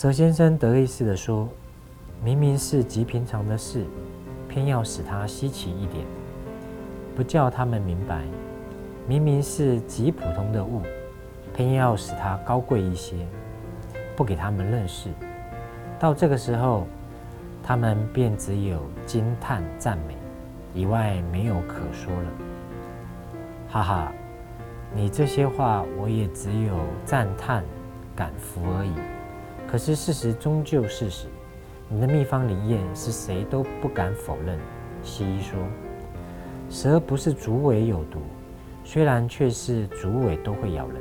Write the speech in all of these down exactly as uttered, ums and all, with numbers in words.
蛇先生得意似的说：“明明是极平常的事，偏要使它稀奇一点，不叫他们明白；明明是极普通的物，偏要使它高贵一些，不给他们认识。到这个时候，他们便只有惊叹赞美，以外没有可说了。”“哈哈，你这些话我也只有赞叹、感服而已。可是事实终究事实，你的秘方灵验是谁都不敢否认。”西医说：“蛇不是竹尾有毒，虽然却是竹尾都会咬人。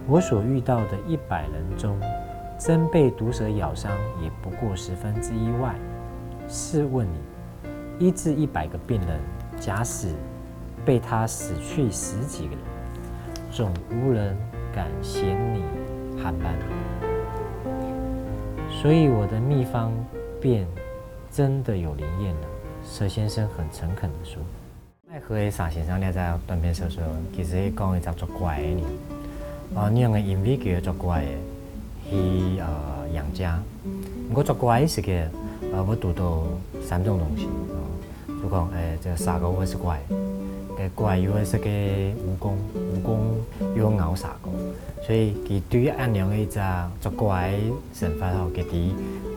我所遇到的一百人中，真被毒蛇咬伤也不过十分之一外。试问你，医治一百个病人，假使被他死去十几个人，总无人敢嫌你寒斑。所以我的秘方便真的有灵验了。”蛇先生很诚恳地说。《奈何》个蛇先生這隻短篇小說，其實係講一隻作怪个人，啊，仰仔因為佢个作怪去，呃，養家。毋過作怪个時節，呃，會堵到三種東西，哦，就講，誒，這蛇哥會食怪，該怪又會食該蜈蚣，蜈蚣又會咬蛇哥，所以佢對恁樣个一隻作怪个生活吼，佢知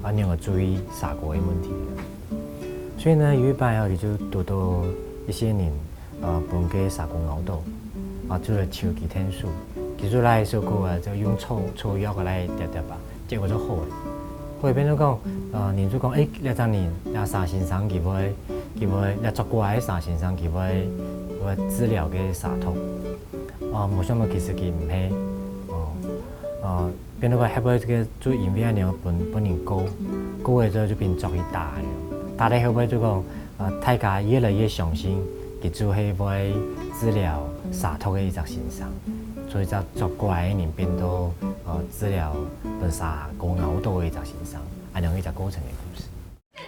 恁樣个注意蛇哥个問題。所以呢，有一擺吼，佢就堵到一些人，呃，分該蛇哥咬到，啊，就來求佢𢯭手。佢就來一首歌啊，就用草，草藥來貼貼啊，結果就好了。 會變做講，呃，人就講，誒，這隻人，這蛇先生佢會，佢會，這作怪个蛇先生佢會，會治療該蛇毒。哦，無想到其實佢毋係，哦，呃，變做講，後尾這個就因為恁樣分，分人告，告了之後就分人捉去打了。打了後尾就講， 呃，大家越來越相信，佢就係會治療蛇毒个一隻先生，所以隻作怪个人變到，呃，治療分蛇哥咬到个一隻先生，恁樣一隻過程个故事。先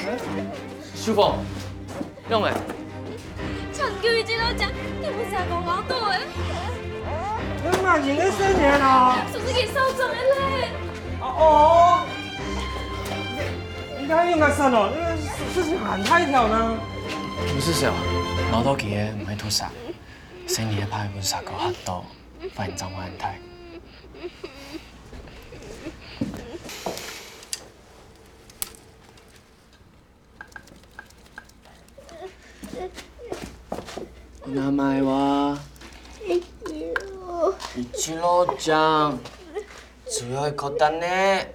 生！先生！秀鳳，仰仔？長久以前就講，你分蛇哥咬到个。你罵人个聲音啊！就是佢燒傷个咧。啊，哦！ 你看應該算了，這個事情很大條呢。毋使愁，咬到佢个毋係毒蛇，係你个牌分蛇哥嚇到，反應正會恁大。お名前は？一郎。一郎ちゃん。強い子だね。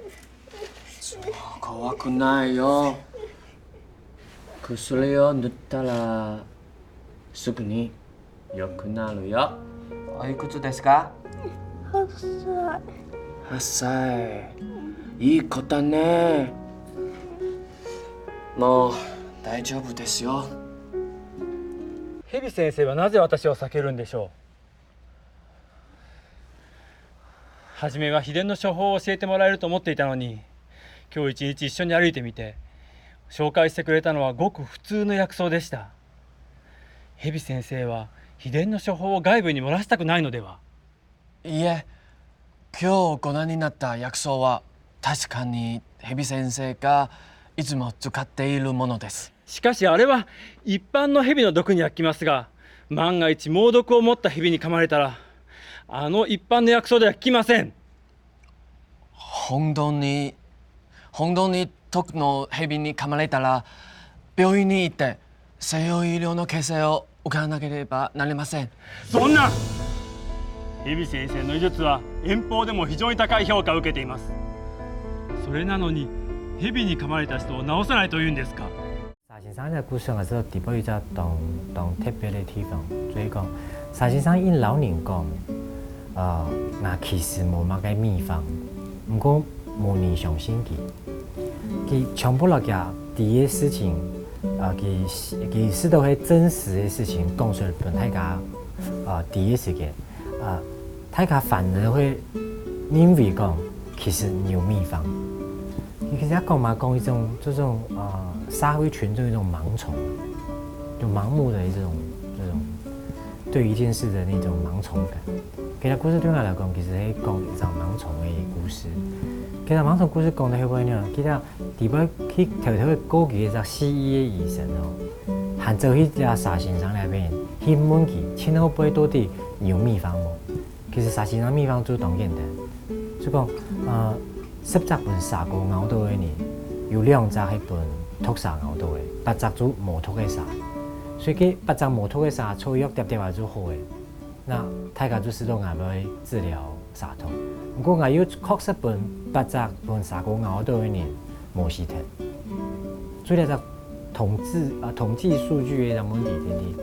怖くないよ。 薬を塗ったらすぐに良くなるよ。おいくつですか？はっさい。はっさい。いい子だね。もう大丈夫ですよ。蛇先生はなぜ私を避けるんでしょう？初めは秘伝の処方を教えてもらえると思っていたのに、今日一日一緒に歩いてみて、紹介してくれたのはごく普通の薬草でした。蛇先生は秘伝の処方を外部に漏らしたくないのでは？いいえ、今日粉になった薬草は確かに蛇先生がいつも使っているものです。しかしあれは一般の蛇の毒には効きますが、万が一猛毒を持った蛇に噛まれたら、あの一般の薬草では効きません。本当に、本当に毒の蛇に噛まれたら、病院に行って西洋医療の形成を受からなければなりません。そんな！蛇先生の医術は遠方でも非常に高い評価を受けています。それなのに、蛇に噛まれた人を治さないというんですか？ 蛇先生个故事啊，係底背有一隻當，當特別个地方，所以講，蛇先生應老人講，呃，𠊎其實無麼个秘方，毋過無人相信佢。佢全部落去啊，第一事情，啊，佢，佢試著係真實个事情講出來分大家，啊，第一時間，啊，大家反而會認為講，其實你有秘方。佢其實講嘛，講一種，這種，呃，社會群眾一種盲從，就盲目的一種，這種對一件事的那種盲從感。其實故事對𠊎來講，其實係講一隻盲從个故事。其實盲從故事講到後尾呢，其實裡背去偷偷个過去一隻西醫个醫生哦，還走去這蛇先生該片去問佢，前後背到底有秘方無？其實蛇先生秘方就當簡單，就講，呃，十隻分蛇哥咬到个人，有兩隻係分毒蛇咬到个，八隻就無毒个蛇。所以該八隻無毒个蛇，草藥貼貼下就好个。 該大家就試著𠊎會治療蛇痛。毋過𠊎又確實分八隻分蛇哥咬到个人無死忒。除了這統計，呃，統計數據个問題定定。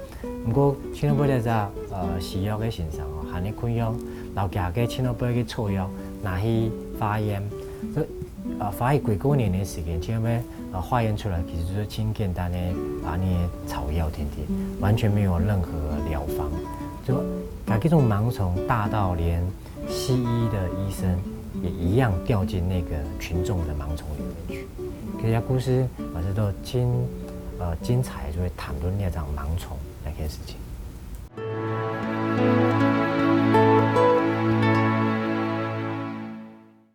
毋過，前後背這隻，呃，西藥个先生哦，還係共樣，摎佢个前後背个草藥拿去化驗，所以，呃，花一幾過年个時間，前後背 啊，化驗出來其實就是盡簡單个，啊，該草藥定定，完全沒有任何療方。就，佢這種盲從大到連西醫的醫生也一樣掉進那個群眾的盲從裡面去。其實故事還係都盡，呃，精彩，就會談論該種盲從該個事情。